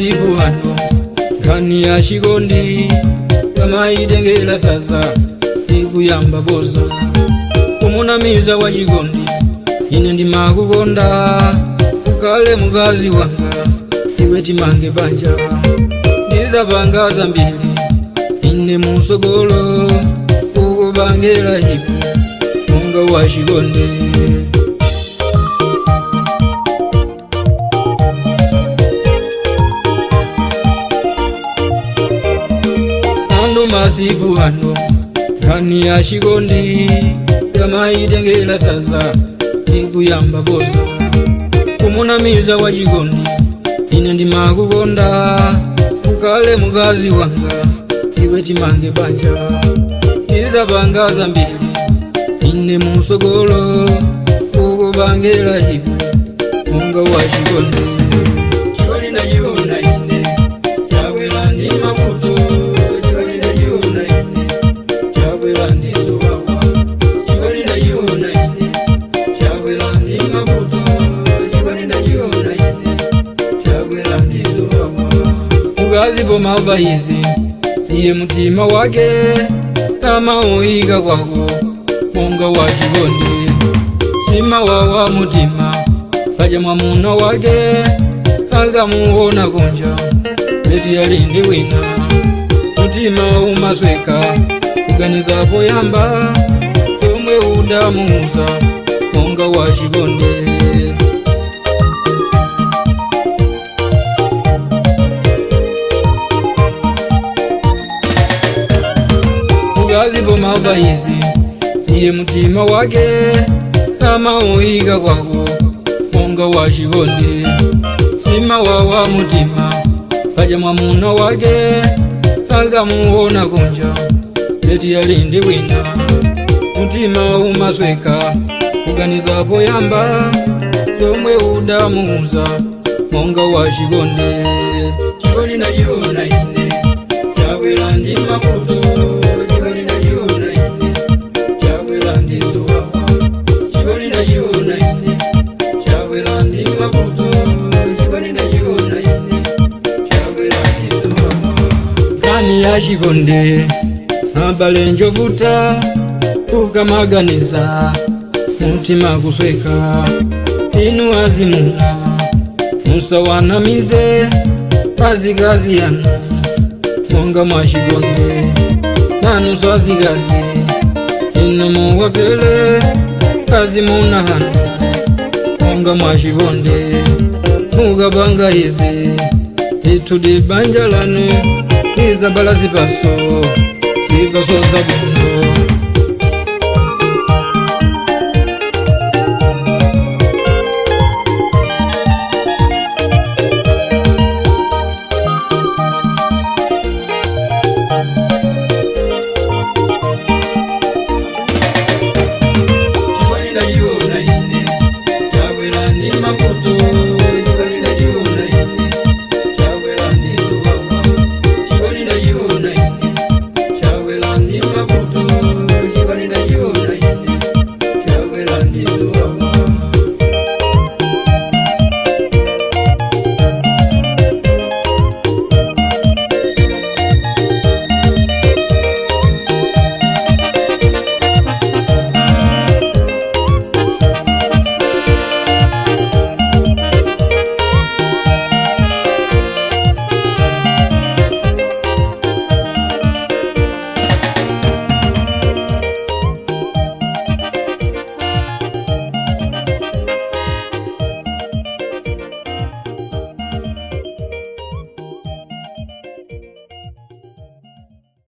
Masiku ano nkhani ya chikondi kamaitengela sasa ikuyamba boza kumunamiza wa chikondi ine ndimakukonda ukale mukazi wanga iwe timange banja ndizapanga zambiri ine musogolo ukubangela ipo monga wa chikondi. Ando masiku ano nkhani ya chikondi kamaitengela sasa ikuyamba boza kumunamiza wa chikondi ine ndimakukonda ukale mukazi wanga iwe timange banja ndizapanga zambiri ine musogolo ukubangela iwe monga wa chikondi. Chikondi ndachiona ine chabwera ndi mavuto, chikondi ndachiona ine chabwera ndi zowawa, chikondi ndachiona ine chabwera ndi mavuto, chikondi ndachiona ine chabwera ndi zowawa. Mukazi pomava izi iye mutima wake amawuyika kwako monga wa chikondi simawawa mutima paja mwamuna wake akamuona kunja leti yalindi wina mutima umasweka kuganiza poyamba omwe udamuuza monga wa chikondi. Mukazi pomava izi iye mutima wake amawuyika kwako monga wa chikondi simawawa mutima paja mwamuna wake akamuona kunja leti yalindi wina mutima umasweka kuganiza poyamba yomwe udamuuza monga wa chikondi. Chikondi ndachiona ine chabwera ndi mavuto, chikondi ndachiona ine chabwera ndi zowawa, chikondi ndachiona ine chabwera ndi mavuto, chikondi ndachiona ine chabwera ndi zowawa. Nkhani ya chikondi abale njovuta kukamaganiza mutima kusweka inu azimuna musawanamize azikazi yanu monga mwachikondi nanu swazikazi inu muwapele azimuna hanu monga mwachikondi mukapanga izi itudi banja lanu izabala zipaso zipaso zabwino.